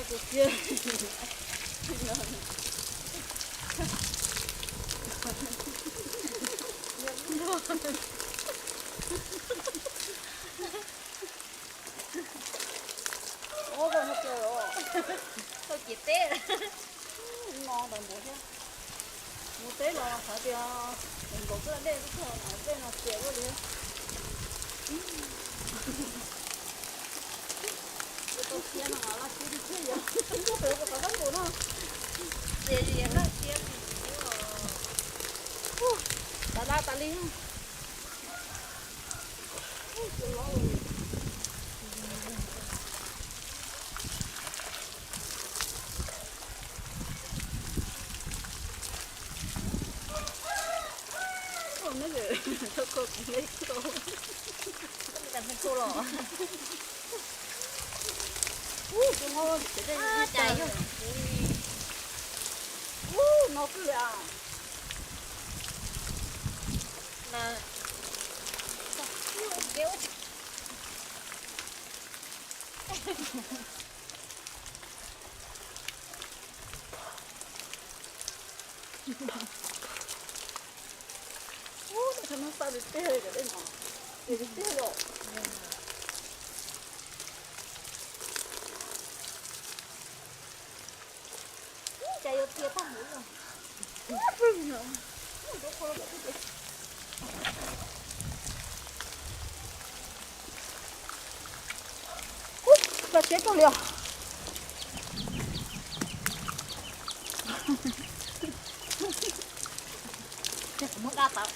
Tus kiag. Ua koj no ces, koj ces teb no ntawd npaum thiab. Mus teb los xav tias nkaum txoj dej txog dej no tias ua li. Ua tau sia no laj siab tiag tiag yog. Ua qhov qab nkaus no. Ces li laj siab li. Ua, tas laj tas li. Ub, no xa li tiag li, tiag li. Cas yuav tiag tag li os. Ub, laj siab kawg li os. Ces kuv muab dab tau.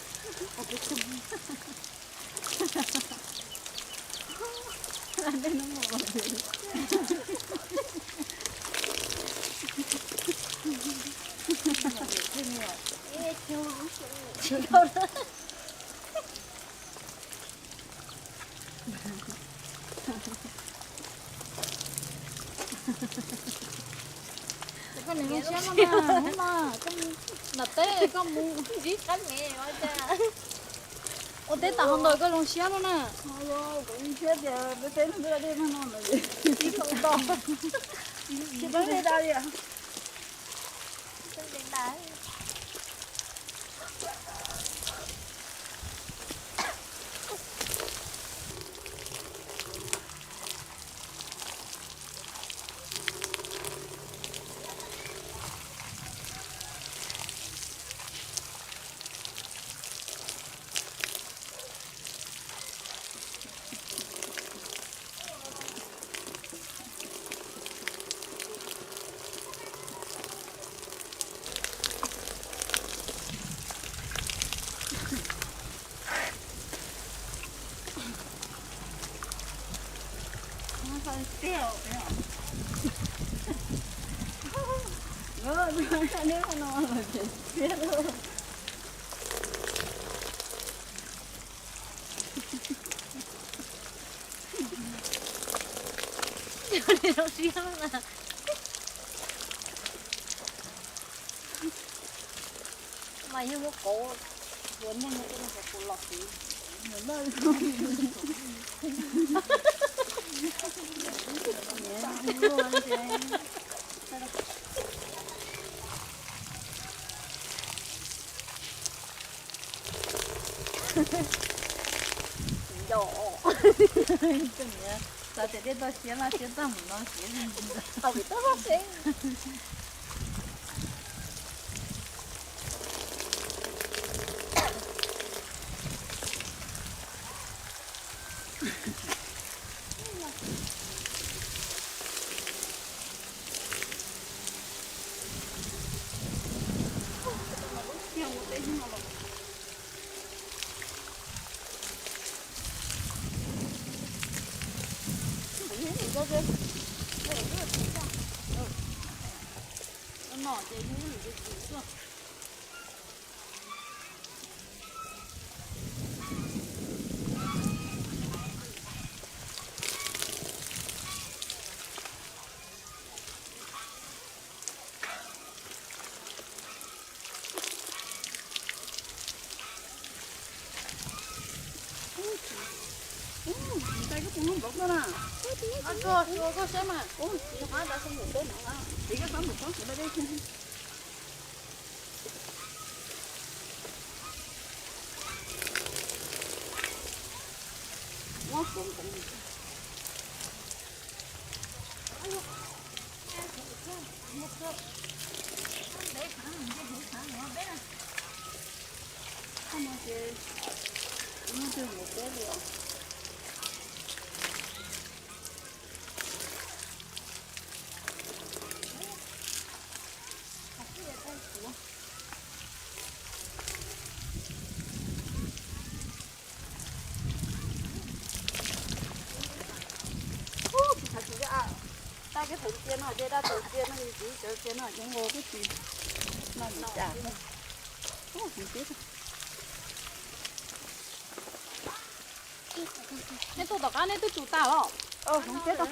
Koj niam zoo siab no mas, hub mas, koj mus nram teb koj mus ntsib qab me ua teb tag hov ntawd koj zoo siab no na. Kuv zoo siab tias peb teb no twb da dej mag no lawm. Tsis peb dej da li. Zoo siab na. Mas yog muab kauv ua neeg no tej no kuv los xwb. Yog, xav tias dej toj siab laj siab tag mus no siab li. Tau kuv tau haj se. Ntshai koj tus hnub npaum koj na. Tsuag tsuag koj saib mas. Ub, tsis qab da xab npum teb no, tsis qab xab npum teb no. Tab kiag thaum ntsia no ces dab thaum ntsia no ces txiv sawv ntsia no ces nqus kuj tsis no cas. Neb tuaj tom qab neb twb tsum tas los? Hloov teb tau.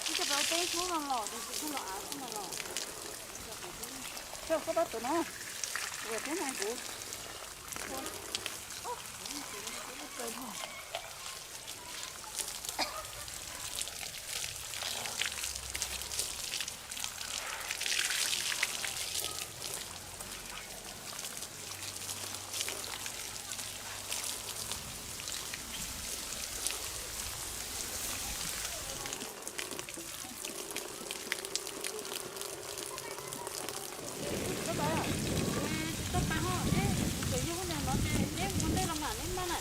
Ib co peb teb xub no los, tus tsis tug los av xub no los. Koj pab tus no, ua thiab na kuv. Tsis tau pab ho, kuv tseem yog neb mus ua ntej los mam neb maj na.